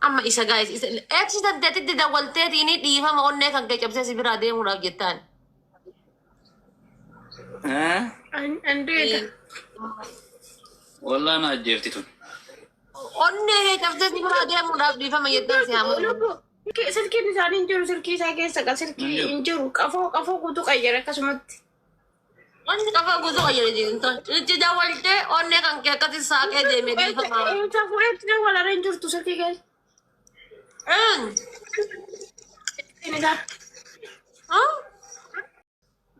Amma isa guys isa eeksi dandeettitti dawwalteetiin dhiifama onnee kan kee cabsee si biraa deemuudhaaf jettaan. Eh? Andeeta. Wallah na ajjeefti tun. Onnee kee cabsee si biraa deemuudhaaf dhiifama jettaan si haamuu. Lubbu silkiin isaanii hin jiru, silkii isaa keessa qa silkii Hin jiru. hin jiru, qafoo qafoo guutuu qayyare akkasumatti. Wanti qafaa guutuu qayyare jirtu. Itti dawwaltee onnee kan kee akkasi saaqee deemee dhiifama. Isa fuudhetti dawwalarra hin jirtu silkii keessa. Silkiin isaa.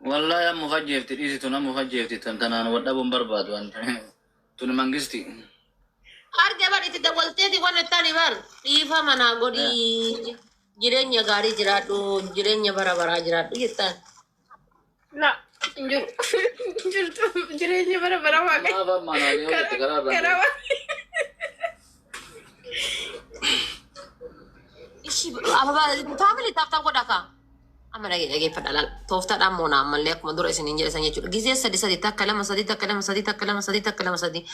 Wallahi amma of ajjeefti dhiisi tun, amma of ajjeefti tan, tanaan wal dhabuun barbaadu an. Tun mangisti. Arge bar itti dawwalteeti waan itti bar dhiifama naa godhii, jireenya gaarii jiraadhu, jireenya bara baraa jiraadhu jettaan. La, hin jiru. Hin jirtu jireenya bara bara waaqa. Maaf amma anaan yoo jette karaa irraan Karaa Ishi ababa family tap tap godha ka. Amma dhagee dhageeffadha laal. Tooftaadhaan moona ammallee akkuma dura isiniin jedhe san jechuudha. Gizee sadi sadi, takka lama sadi, takka lama sadi, takka lama sadi, takka lama sadi.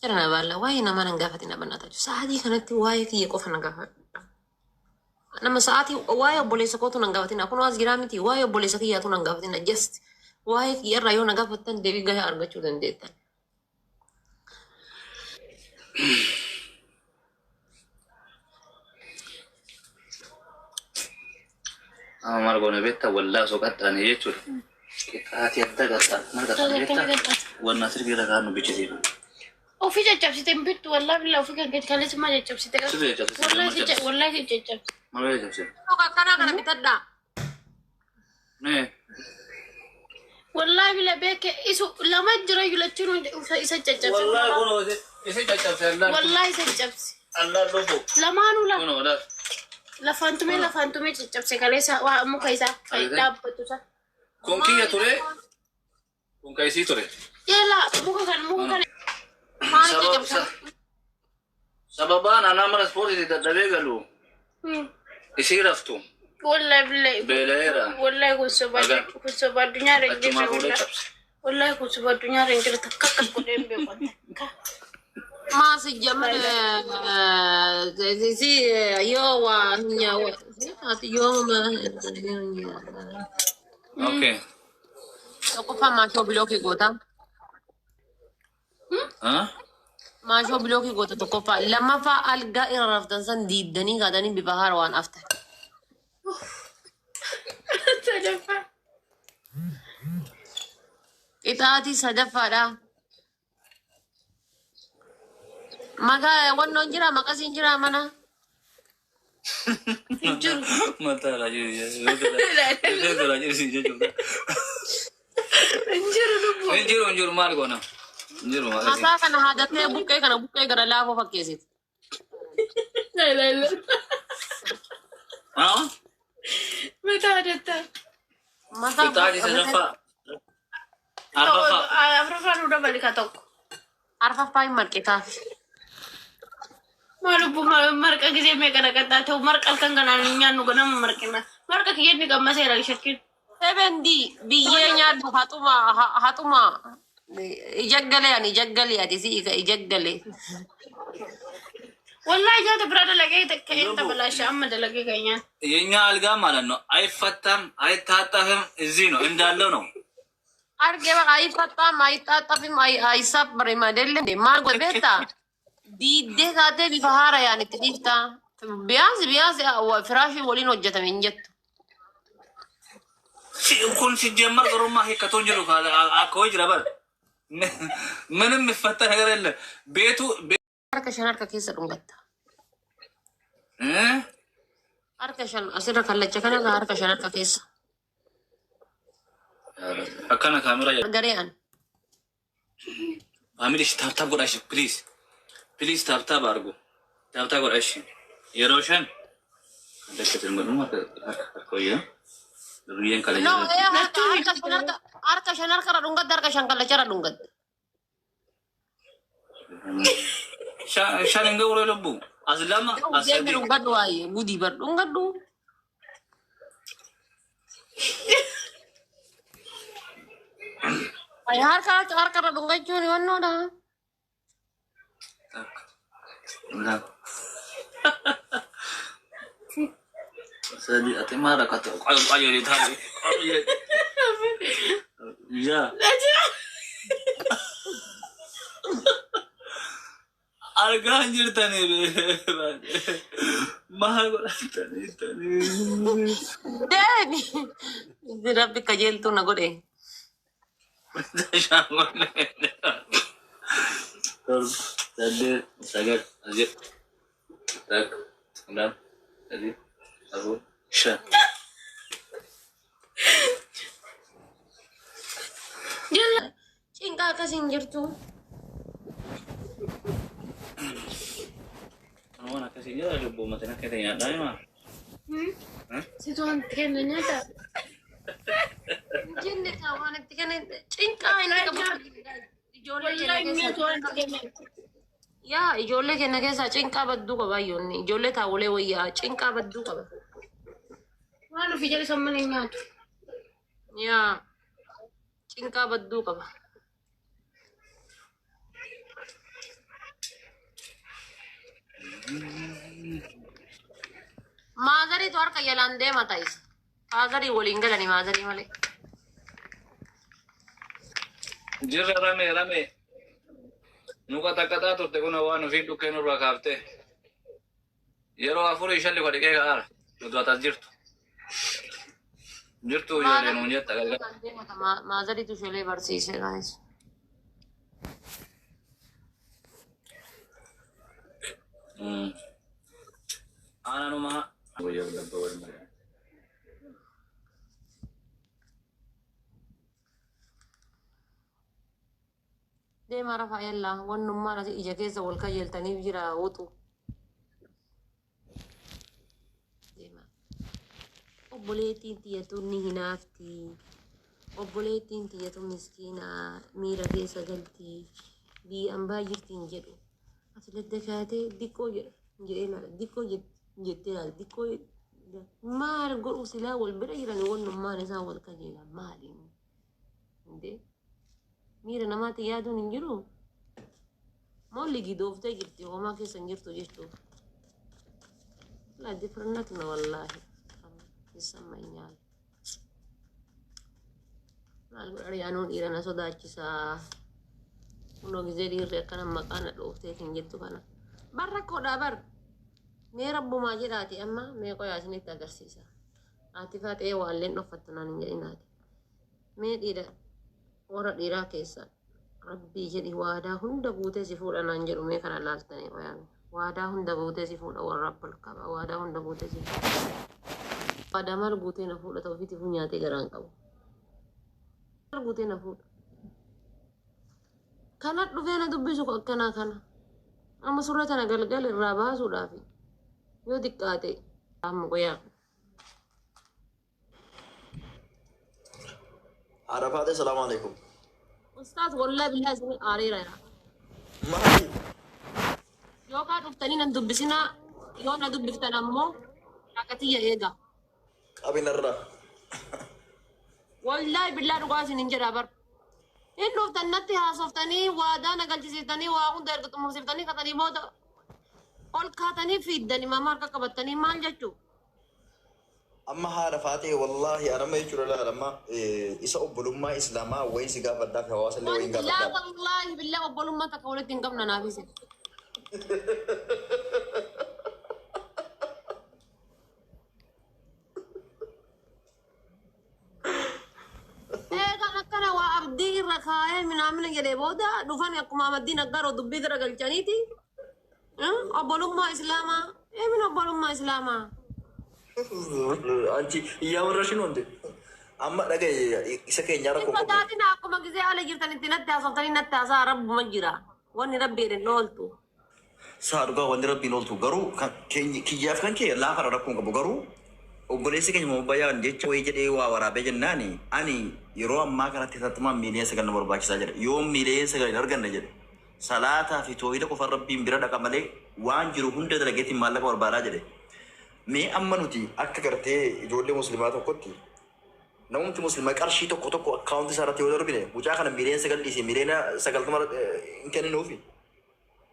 Jara na baalla, waa'ee namaa nan gaafatin abannaa tachu. Sa'aatii kanatti waa'ee kiyya qofa na gaafadha. Nama sa'aatii waa'ee obboleessa kootu nan gaafatina. Kun as jiraa miti, waa'ee obboleessa kiyyaatu nan gaafatina. Just waa'ee kiyya irraa yoo na gaafattan deebii gahaa argachuu dandeettan. Amma maal goona beektaa? Wallaa osoo qaxxaane jechuudha. Qixxaatii adda qaxxaan maal qaxxaane beektaa? Wanna sirbii irra kaa'annu bichisiidha. Ofii caccabsite hin bittu, wallaahi billaa, ofii kan kaleessummaa caccabsite. Sirrii caccabsite. Wallaahi si wallaahi si caccabsite. Maal caccabsite? Akkanaa kana bitadhaa. Mee. Wallaahi billaa beeke isu lama jira yulachuun isa caccabse. Wallaahi kun isi caccabse allaan. Wallaahi isa caccabse. Allaan lubbu. Lamaanuu la. Kun walaas. Lafaan tumee, lafaan tumee caccabse kaleessa waa muka isaa kan Argite? dhaabbatu isa. Kun kiyya ture. Kun ka isii ture. Yeela muka kan muka kana. Maal Sabab caccabsan? Sababaan anaa mana ispoortiitti dadhabee galu isii raftu. Wallaahi billahi. Beela'eera. Wallaahi kun soba. Agar. Kun soba addunyaa irra hin Achumaa jirre fuudhee wallaahi. cabse. Wallaahi kun soba addunyaa irra hin jirre, takka akkas godhee hin beeku takka. Maa si jamar si yoo waa ati yoo. Okay. Tokkoffaa maashoo bilookii goota. Huh? Maashoo bilookii goota tokkoffaa. Lammaffaa algaa irra raftan san diiddanii kaatanii bifa haarawaan aftan. Sadaffaa. Qixaatii sadaffaadha. Maqaa wannoon jira, maqasiin jira mana. Hin jiru. Mataa irraa jiru. Rifeensa irraa jiru jechuudha. Hin jiru lubbu. Hin jiru, hin jiru, maal goona? Hin jiru maqasiin. Mataa kana haadattee buqqee kana buqqee gara laafoo fakkeessiti. La la la. Haa? Mataa adattaa. Mataa Qixaatii sadaffaa. Arfaffaa. Afuraffaa nu dabali ka tokko. Arfaffaa hin marqitaaf. Maal lubbu, marqa gisee meeqa dhaqaxaa ta'u, marqa halkan kanaan hin nyaannu, ganama marqina. Marqa kiyyatti qammaseera shakkiin. Seven D biyyee nyaadhu, haxuma haxuma ijaggalee, ani ijaggalee, ati si ijaggalee. Wallaahi nyaata biraa dalagee ka'een tabalaasha amma dalagee kan nyaata. የኛ አልጋ ማለት ነው አይፈታም፣ አይታጠፍም። እዚህ ነው እንዳለው ነው። Arge baqa አይፈታም፣ አይጣጠፍም፣ አይሰበርም አይደለም እንዴ? Maal godhe beektaa? Diiddee kaatee bifa haarayaan itti dhiiftaa. Biyaansi biyaansi firaashii waliin hojjetame hin jettu. Kun ሲጀመር ጥሩማ hiikkatoon jiru akka jira bar ምንም የሚፈታ ነገር የለም። ቤቱ Harka shan harka keessa dhungatta. እ? Harka shan asirra kallacha kanarra harka shan harka keessa. Akkana kaamera jedha. Garee an. Family tap tap godhaa ishi, please please, tap tap argu, tap tap godhaa ishi. Yeroo shan kallacha godhu harka harka wayyaa biyyeen kala No, jira. harka harka shan harka harka shan harkarra dhungatte, harka shan kallacharra dhungatte. Shan hin ga'u lubbu. As lama, as Deemi sadi. dhungadhu waayee gudii bar dhungadhu. Ay, harka harkarra dhungachuun wannoodha. Takka. Lama. Sadi ati maal rakkate? Qayo qayo ni taa'e. Qayo. Yaa. Argaa hin jirtanii maal godhatanii tanii. Deemi. Rabbi qajeeltuu na godhe. Torba, saddeet, sagal, saddeet, takka, lama, sadii, afur, shan. Cinqaa akkas hin jirtu. Waan akkasii jira lubbuu matiin akka ta'e nyaadhaa himaa. Situ wanti kenna nyaata. Jenne kaa waan itti kenne cinqaa inni qabu. Ijoollee keenya Wallahi nyaatu keessaa wanti kenna. yaa ijoollee keenya keessaa cinqaa badduu qaba ayyoonni. Ijoollee taawulee wayyaa cinqaa badduu qaba. Waan ofii jedhu san malee nyaatu. Yaa cinqaa badduu qaba. Maazariitu harka jalaan deema ta'is. Maazarii waliin galani maazarii malee. Jirra rame rame. Muka takkataa turte kun waan ofiin dhukkee nurraa kaaftee. Yeroo afurii shan luka dhiqee ka'aara. Nuti as jirtu. Jirtu ijoollee nuun jetta galgala. Maazariitu isheelee barsiise guys. Aananuma. Guyyaa dabba wal malee. Deemaa rafaa yallaa wannummaan asii ija keessa wal kajeeltaniif jira wuxu. Deemaa. Obboleettiin tiyyatuun ni hinaafti. Obboleettiin tiyyatu miskiina miira keessa galti. Biyya ambaa jirti hin jedhu. Ati ladda kaatee diqqoo jedha jedhee ilaala. Diqqoo jettee ilaala. Diqqoo maal godhu silaa wal bira jiran wannummaan isaan wal kajeelan maali? Indee miira namaatti yaaduun hin jiru. Moolli gidooftee jirti homaa keessa hin jirtu jechuudha. La different na wallahi. ይሰማኛል። Maal godha yaanuun dhiira na sodaachisaa. Kunoo gizee dhiirri akkana maqaa na dhooftee hin jettu kana. Bar rakkoodhaa bar. Mee rabbumaa jedhaati amma mee qoyaa isinitti agarsiisa. Haati faaxee waalleen dhoffattu naan hin jedhinaati. Mee dhiira warra dhiiraa keessa rabbii jedhi waadaa hunda guutee si fuudha naan jedhu mee kana laaltanii qoyaa. Waadaa hunda guutee si fuudha warra abbal qaba. Waadaa hunda guutee si fuudha. Waadaa maal guutee na fuudha ta'u ofiitiif nyaatee garaan qabu. Maal guutee na fuudha. Kana dhufee na dubbisu akkanaa kana. Amma surra tana galgala irraa baasuudhaaf yoo xiqqaate amma qoyaa. Arafaate salaamu alaikum. Ustaaz wallahi billahi isin aareera jira. Maali? Yookaan dhuftanii nan dubbisinaa yoo na dubbiftan ammoo rakkatiyya eega. Qabinarra. Wallahi billahi dhugaa isin hin jedhaa bar. Hin dhuftan natti haasoftanii waadaa na galchisiiftanii waa hunda erga xumursiiftanii katanii booda ol kaatanii fiiddanii mama harka qabattanii maal jechuu? Amma haadha faatee wallaahi anamma jechuudha laala amma isa obbolummaa islaamaa wayin si gaafadhaa fi hawaasa illee wayin Laa gaafadhaa. wallahi billahi obbolummaa takka walitti hin qabna naaf isin. Eegaan akkana waa abdii irra kaayee minaamina jedhee booda dhufan akkuma amaddiin aggaaroo dubbii gara galchaniiti. Obbolummaa islaamaa. Eemin obbolummaa islaamaa. Anchi እያወራሽ ነው እንዴ? Amma dhagaye isa keenya Hin rakkoo qabu. sodaatina akkuma gisee ala jirtanitti natti haasoftanii natti haasaa rabbuma jira. Wanni rabbi jedhe hin ooltu. Saa dhugaa wanti rabbiin ooltu garuu kan keenya kiyyaaf kan kee laafarra rakkoon qabu garuu obboleessi keenya mobayaan jecha wayii jedhee waa waraabee jennaani ani yeroo ammaa kanatti tattamaan 9 miiliyoona na barbaachisaa jedhe yoo 9 miiliyoona hin arganne jedhe salaataa fi toohida qofaan rabbiin bira dhaqa malee waan jiru hunda dalageetiin maallaqa barbaadaa jedhe. Mee amma nuti akka gartee ijoollee musliimaa tokkotti namumti musliimaa qarshii tokko tokko akkaawuntii isaa irratti yoo darbine mucaa kana 9 miiliyoona dhiisee 90 miiliyoona hin kenninuufi.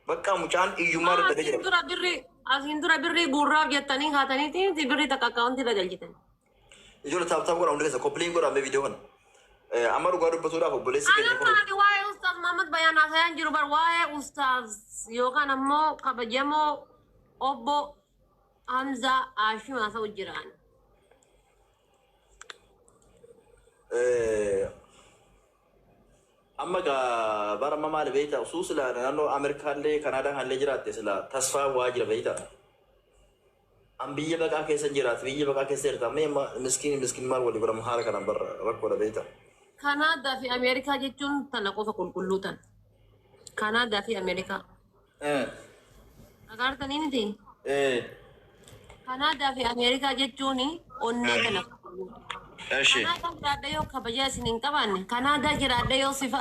Bakka mucaan iyyummaa dadhabee Asiin jira. dura birrii asiin dura birrii guurraaf jettanii kaataniiti birrii takka akkaawuntii irra galchitan. Ijoollee tap tap godhaa hundi keessa copy link godhaa mee viidiyoo kana. Amma dhugaa dubbatuudhaaf obboleessi keenya Anamma kun ani waa'ee Ustaaz Mahammad Bayaan haasayaan jiru bar waa'ee Ustaaz yookaan ammoo kabajamoo obbo Hamzaa Haashim haasa'u jiraan. Amma gaa bara amma maali beektaa usuu sila naannoo Ameerikaallee Kanaadaa kanallee jiraatte sila tasfaa waa jira beektaa. An biyya baqaa keessa jiraat biyya baqaa keessa jirta amma amma miskiin miskiin maal walii godhamu haala kanaan barra rakkoodha beektaa. Kanaadaa fi Ameerikaa jechuun tana qofa qulqulluu tan. Kanaadaa fi Ameerikaa. Agartanii miti? Kanaadaa fi Ameerikaa jechuun onnee tana qulqulluu. Eshi. Kanaadaa jiraadha yoo kabajaa isin hin qabaanne, Kanaadaa jiraadha yoo sifa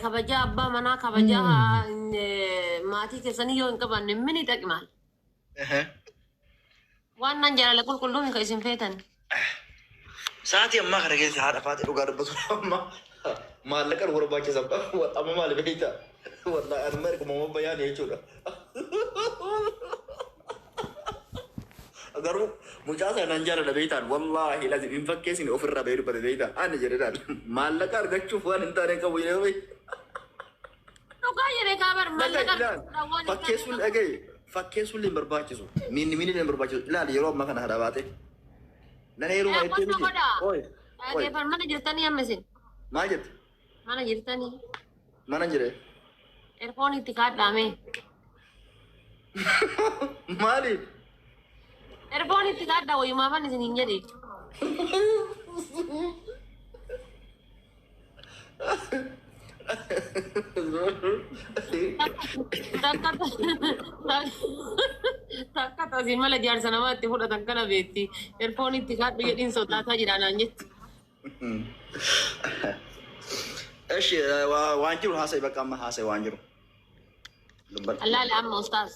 kabajaa abbaa manaa, kabajaa maatii keessanii yoo hin qabaanne mini xaqimaal. Waan nan jaalala qulqulluu kan isin feetan. Sa'aatii ammaa kana keessa haadha faatee dhugaa dubbatu amma maallaqa nu barbaachisa amma maali beektaa? Wallaahi anuma erguma amma bayaan jechuudha. Garuu mucaa sana nan jaalladha beektaan wallaahi lazim hin fakkeessine ofirraa bahee dubbate beektaa ani jedhedhaan maallaqa argachuuf waan hin taane qabu jedhee beektaa. Dhugaa jedhee kaabar maallaqa argachuudhaan waan hin taane Fakkeessuun qabu. dhagaye fakkeessuun hin barbaachisu miinni miinni hin barbaachisu ilaali yeroo ammaa kana haadha baate. Nan heeruma jettee Qonna miti. godhaa. Oi oi Dhaggeeffan mana jirtanii amma isin. maal jette? Mana jirtanii. Mana jire. Erfoon itti kaadhaame. Maaliif? Erfoon itti kaadhaa wayyumaafan isin hin jedhe. Takka tasii mala jaarsa namaa itti fudhatan kana beekti. Erfoon itti kaadhu jedhiin sodaataa jira naan jetti. Eshi waan jiru haasa'e bakka amma haasa'e waan jiru. Dubbadhu. Allaale amma ustaas.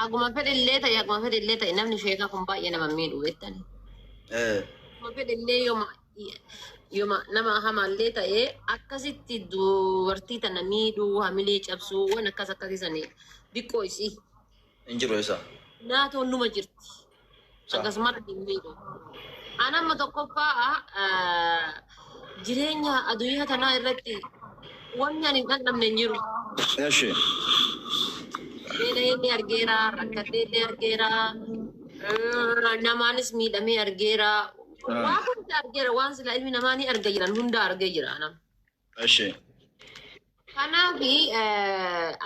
Akkuma fedhe illee ta'e akkuma fedhe illee ta'e namni sheekaa kun baay'ee nama miidhu beektani. Akkuma fedhe illee yooma yooma nama hamaallee ta'e akkasitti dubartii tana miidhuu hamilee cabsuu waan akkas akkasii sanii diqqoo isii. Hin jiru isa. Naatoon numa jirti. Sa. Akkasumas hin miidhu. An amma tokkoffaa jireenya addunyaa tanaa irratti wanni ani hin dhandhamne hin jiru. Eshi. Beela'ee illee argeera, rakkatee illee argeera, namaanis miidhamee argeera. Waa hunda argeera, waan sila ilmi namaa ni arga jiran hunda argee jira nama. Eshi. Kanaaf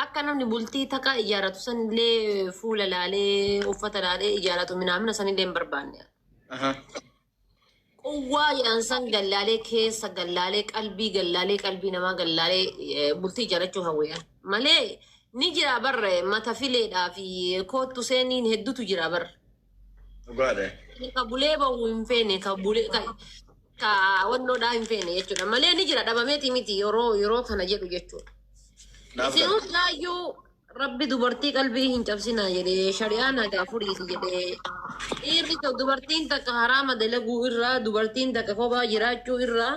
akka namni bultii takka ijaarratu sanillee fuula laalee uffata laalee ijaarratu minaamina sanillee hin barbaanne. Quwwaa jedhan san gallaalee keessa gallaalee qalbii gallaalee qalbii namaa gallaalee bultii ijaarrachuu hawwiyan. Malee ni jira barre mata fileedhaa fi koottu seeniin hedduutu jira barre. Dhugaadha. Ka bulee bahu hin feene ka bulee ka wannoodhaa hin feene jechuudha. Malee ni jira dhabameeti miti yeroo yeroo kana jedhu jechuudha. Naaf Isin gala. hundaayyuu rabbi dubartii qalbii hin cabsinaa jedhee shari'aan hagaa furiiti jedhee dhiirri tokko dubartiin takka haraama dalaguu irraa dubartiin takka kophaa jiraachuu irraa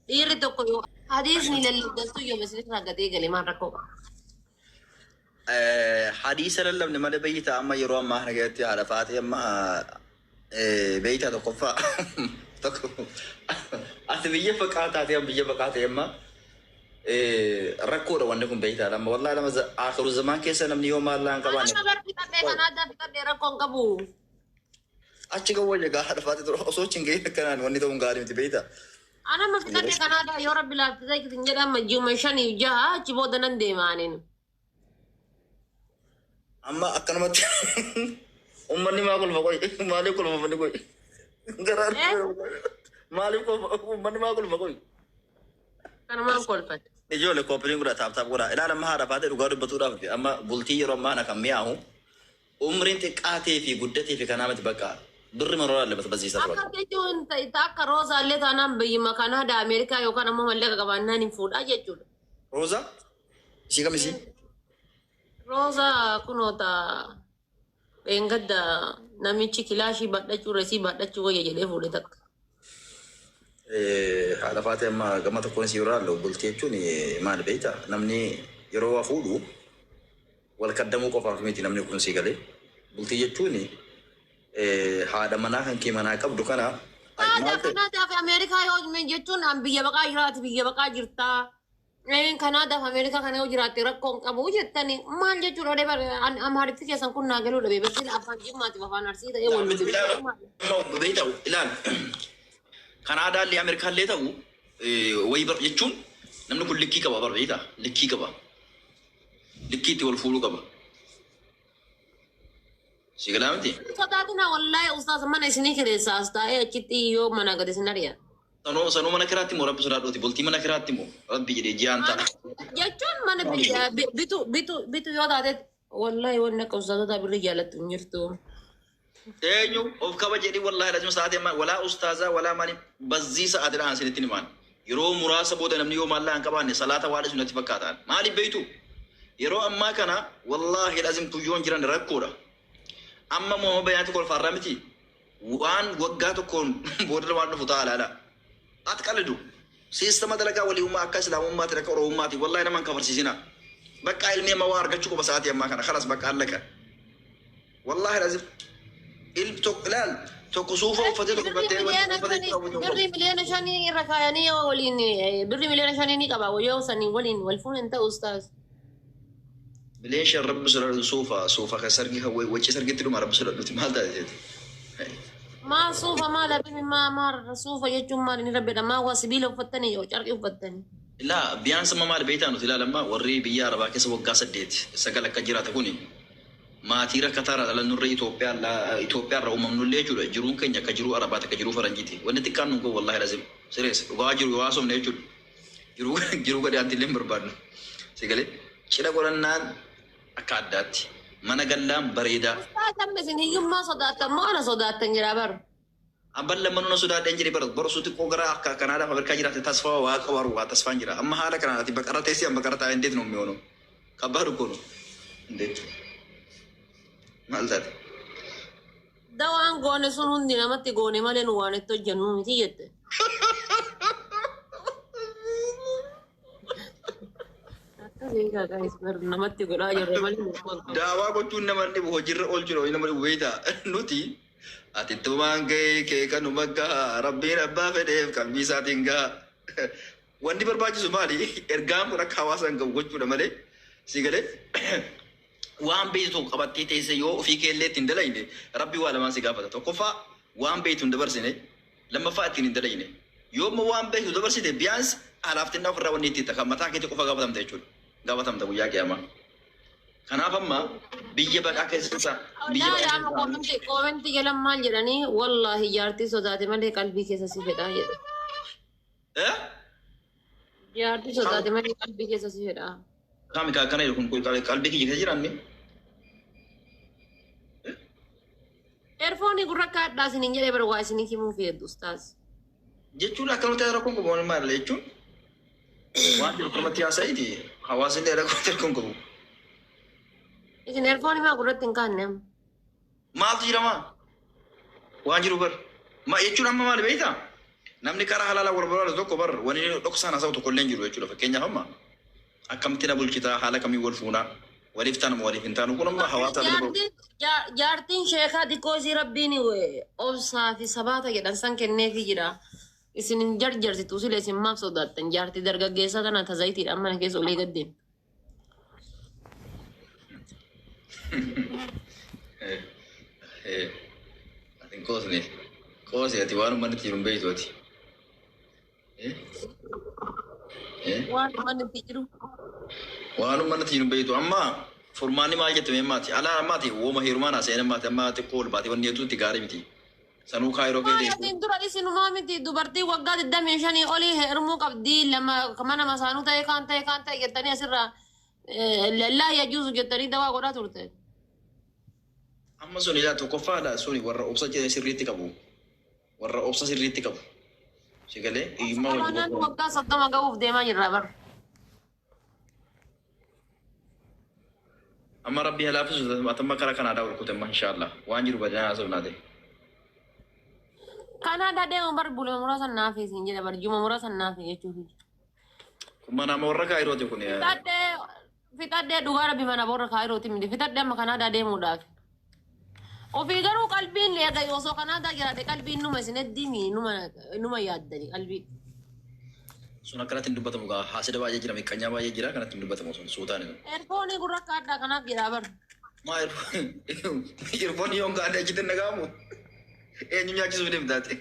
dhiirri tokko yoo hadiisni lallabdattu yoo isinirraa gadee gale maal rakkoo qaba? Hadiisa lallabne malee beeyta amma yeroo ammaa kana keessatti haadha faatee amma beeyta tokkoffaa tokko ati biyya baqaa taatee amma biyya baqaa ta'e amma rakkoodha wanni kun beeytaadha amma wallaahi lama akhiru zamaan keessa namni yoo maallaa hin qabaanne Anama bar fixadhee kan aadaa fixadhee rakkoo hin qabu. Achi kan wayya gaa haadha faatee ture osoo achi hin gahin akkanaan wanni ta'uun gaarii miti beeyta. Anama fixadhee kan aadaa yoo rabbi laaffisee isin jedhama ji'uma 5 6 achi booda nan deema aniin. Amma akkanumatti uummanni maa kolfa qoy maaliif kolfa uummanni qoy garaan maaliif kolfa uummanni maa kolfa qoy. Kanumaan kolfate. Ijoollee copy link godhaa tap tap godhaa ilaala amma haadha faatee dhugaa dubbatuudhaaf amma bultii yeroo ammaa kana kan mi'aahu umriin xiqqaatee fi guddatee fi kanaa miti bakka birri maroo laallabata basiisa ture. Akka jechuun akka roozaallee taanaan biyyuma Kanaadaa Ameerikaa yookaan ammoo mallaqa qabaannaan hin fuudhaa jechuudha. Rooza ishii kam ishii? Rooza kunoota dheengadda namichi kilaashii baadhachuu reesii baadhachuu wayya jedhee fuudhe takka. Haadha faatee amma gama tokkoon si irraa bultii jechuun maal beektaa namni Yeroo waa fuudhu wal kaddamuu qofaaf miti namni kun si galee. Bultii jechuun haadha manaa kan kee manaa qabdu kana Kanaadaa Kanaadaa fi Ameerikaa yoo jechuun an biyya baqaa jiraati biyya baqaa jirtaa. Kanaadaaf Ameerikaa kana yoo jiraatte rakkoo hin qabu jettani maal jechuudha odee Amaaritti keessan kun naa galuu dhabe barsiin afaan Jimmaatiif afaan Arsii ta'ee wal Beektaa ilaal Kanaadaallee Ameerikaallee ta'u wayii bar jechuun namni kun likkii qaba bar beektaa likkii qaba. Likkiitti wal fuudhuu qaba. Si galaa miti? Sodaatina wallaahi ustaas mana isinii kireessa as taa'ee achitti yoo mana gadi isin ari'a. Sanuu sanuu mana kiraatti moo rabbi sodaadhuuti bultii mana kiraatti moo rabbi jedhee ji'aan ta'a. Jechuun mana bitu bitu bitu yoo taate wallaahi wanni akka ustaasota birrii jaallattu hin jirtu. Eenyu of kaba jedhii wallaahi lazima sa'aatii ammaa walaa ustaazaa walaa maali bazzii sa'aatiidhaan isinitti himaan. Yeroo muraasa booda namni yoo maallaa hin qabaanne salaata waan dhiisu natti fakkaataan. Maaliif beektu? Yeroo ammaa kana wallaahi lazim tuyyoon jiran rakkoodha. Amma moo bayaanti kolfaarraa miti. Waan waggaa tokkoon booda waan dhufu ta'a laala. Ati qallidu. Siistama dalagaa waliiummaa akka islaamummaati akka oromummaati wallaahi nama hin kafarsiisina. Bakka ilmi amma waa argachuu qaba sa'aatii ammaa kana kalas bakka allaka. Wallaahi lazim ilmi tokko ilaal tokko suufa uffatee tokko gattee uffatee Birrii 5 miliyoona irra kaayanii yoo waliin birrii 5 miliyoona ni qaba yoo sanii waliin wal fuun hin ta'u ustaas. 5 miliyoona rabbi sodaadhu suufa suufa kan sargi kan wacce sargitti dhuma rabbi sodaadhuti maal taate jeeti. Maa suufa maal habibi maa maa suufa jechuun maal inni rabbedha maa waa sibiila uffattanii yoo carqii uffattanii. Ilaa biyaan sama maal beektaa nuti ilaalamma warri biyya Arabaa keessa waggaa 8 9 akka jiraate kuni maatii rakkataarra dhalannurra Itoophiyaa irraa uumamnullee jechuudha. Jiruun keenya akka jiruu Arabaati akka jiruu Faranjiiti. Wanni xiqqaan nun kun wallaahi lazim sirees dhugaa jiru yoo haasofne jechuudha. Jiruu jiruu gadi aanti illee hin barbaadnu. Sigalee cidha godhannaan akka addaatti mana gallaan bareedaa. Ustaas amma isin hiyyummaa sodaattan moo ana sodaattan jira bar. Abban lammanuu na sodaadheen jedhee bara bara xiqqoo gara akka Kanaadaaf Ameerikaa jiraate tasfaa waa qabaru waa tasfaan jira. Amma haala kanaan ati baqara teessee amma baqara taa'ee እንዴት ነው የሚሆነው? ከባድ እኮ ነው። እንዴት maal taate? Dawaan goone sun hundi namatti goone malee nu waan itti hojjennu miti jette. Akkasii kaakaayis bar namatti godhaa jirre malee nu waan qabu. Daawaa gochuun nama dhibu hojiirra oolchuudha nama dhibu beektaa nuti ati tumaan gahee kee kanuma gahaa rabbiin abbaa fedheef kan isaatiin gahaa. Wanni barbaachisu maali? Ergaan kun akka hawaasa hin gahu gochuudha malee si galee waan beektu tokko qabattee teessee yoo ofii keellee ittiin dalagne rabbi waa lamaan si gaafata. Tokkoffaa waan beektu hin dabarsine lammaffaa ittiin hin dalagne. Yoo immoo waan beektu dabarsite biyaans alaaftinnaa ofirraa wanni ittiin kan mataa keetti qofa gaafatamta jechuudha. Gaafatamta guyyaa qiyaamaa. Kanaaf amma biyya baqaa keessa biyya Laala baqaa amma keessa koomentii koomentii jalan maal jedhanii wallaahi jaartii sodaate malee qalbii keessa si fedhaa jedhe. Eh? Jaartii sodaate malee qalbii keessa si fedhaa. Kami akkana jedhu kun qalbii kiyya keessa jiraanne. Eerfoonii gurra kaadhaa isiniin jedhee bara waa isinii himuu fi heddu ustaas. Jechuun akkanumatti rakkoon qabu waan maal jechuun waan jiru akkanumatti haasa'iti hawaasni illee rakkoon qabu. Isin eerfoonii maa gurratti hin kaanne amma? Maaltu jira maa? Waan jiru bar. Ma jechuun amma maal beektaa? Namni karaa halaalaa wal barbaadu tokko bar wani dhoksaan haasa'u tokko illee hin jiru jechuudha. Fakkeenyaaf amma akkamitti na bulchitaa haala kamiin wal fuunaa waliif taanu waliif hin taanu kun amma hawaasa bira bahu. Jaartiin sheekaa xiqqoo isii rabbiin obsaa fi sabaata jedhan san kenneefii jira. Isin hin jarjarsitu sile isin maaf sodaattan jaartii dargaggeessaa tana tazayitiidhaan mana keessa olii gad deemtu. Ati hin qoosne. Qoose ati waan uummanni itti jiru hin beektu ati. Waan uummanni itti jiru. Waan uummanni itti jiru hin beektu. Amma furmaanni maal jette mee maati? Alaa ammaati wooma heerumaan haasa'een ammaati amma xiqqoo ol baate wanni hedduutti gaarii miti. Sanuu kaayiroo kee deemtu. Maatiin dura isinumaa miti dubartii waggaa 25 olii heerumuu qabdi lama mana masaanuu ta'e kaan ta'e kaan ta'e jettanii asirraa lallaa yajuusu jettanii dawaa godhaa turte. Amma sun ilaa tokkoffaadha suni warra obsa sirriitti qabu. Warra obsa sirriitti qabu. Si galee hiyyummaa wajjin Qabaanaan waggaa 30 ga'uuf deemaa jirra bar. Amma rabbi halaafisu atamma karaa Kanaadaa ol kute amma inshaallah waan jiru badinaa haasofnaa ta'e. Kanaadaa deemu bar buluma muraasa naafi isin jedha bar juma muraasa naafi jechuufi. Kun mana nama warra kaayirooti kun. Tadde Fixadhee dhugaa rabbi mana borra Kaayirooti miti. Fixadhee amma Kanaadaa deemuudhaaf. Ofii garuu qalbiin eega osoo Kanaadaa jiraate qalbiin numa isin heddimi numa yaaddani qalbii. Sun akkanatti hin dubbatamu gaa haasida baay'ee jira miqqanyaa baay'ee jira kanatti hin dubbatamu sun suutaan. Eerfoonii gurra akka addaa kanaaf jedhaa bar. Maa irfoon yoon gaadhe achitti hin dhaga'amu. Eenyu nyaachisuuf deemtaati?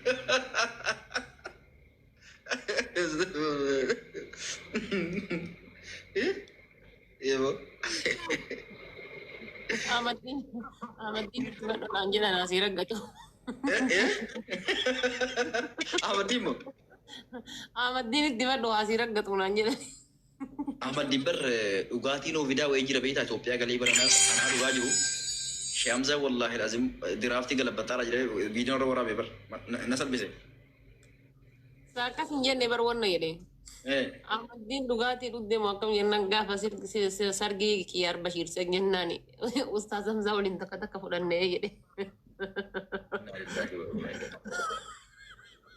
Eeboo. Amaddiin Amaddiin itti badhoodhaan jedhan asii raggatu. Ahmadiin moo? Amaddiin itti badhoo asii raggatu naan jedhan. Ahmadiin bar dhugaatiin oofidaa wayii jira beektaa Itoophiyaa galee baranaas anaa dhugaa jiru. Shee Hamzaa wallaahi lazim diraaftii galabbataara jedhee viidiyoon irra waraabee bar na salphise. Akkas hin jenne bar wanna jedhee. Amaddiin dhugaatii dhugdee moo akkam jennaan gaafa sargii Kiyyaar Bashiir jennaan Ustaaz Hamzaa waliin takka takka fudhannee jedhe.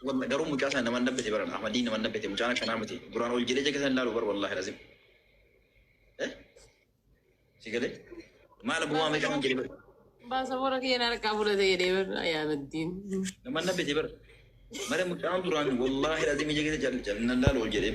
Walla garuu mucaa sana naman dhabbate baran Ahmadiin naman dhabbate mucaan akkanaa miti duraan ol jedhee jaka san ilaalu bar wallaahi lazim. Si galee maal bu'aa meeqa man jedhee bar Baasaboora kiyya na harkaa fudhate jedhee bar yaa Amaddiin. Naman dhabbate bar mare mucaan duraan wallaahi lazim ija keessa jallan laalu ol jedhee.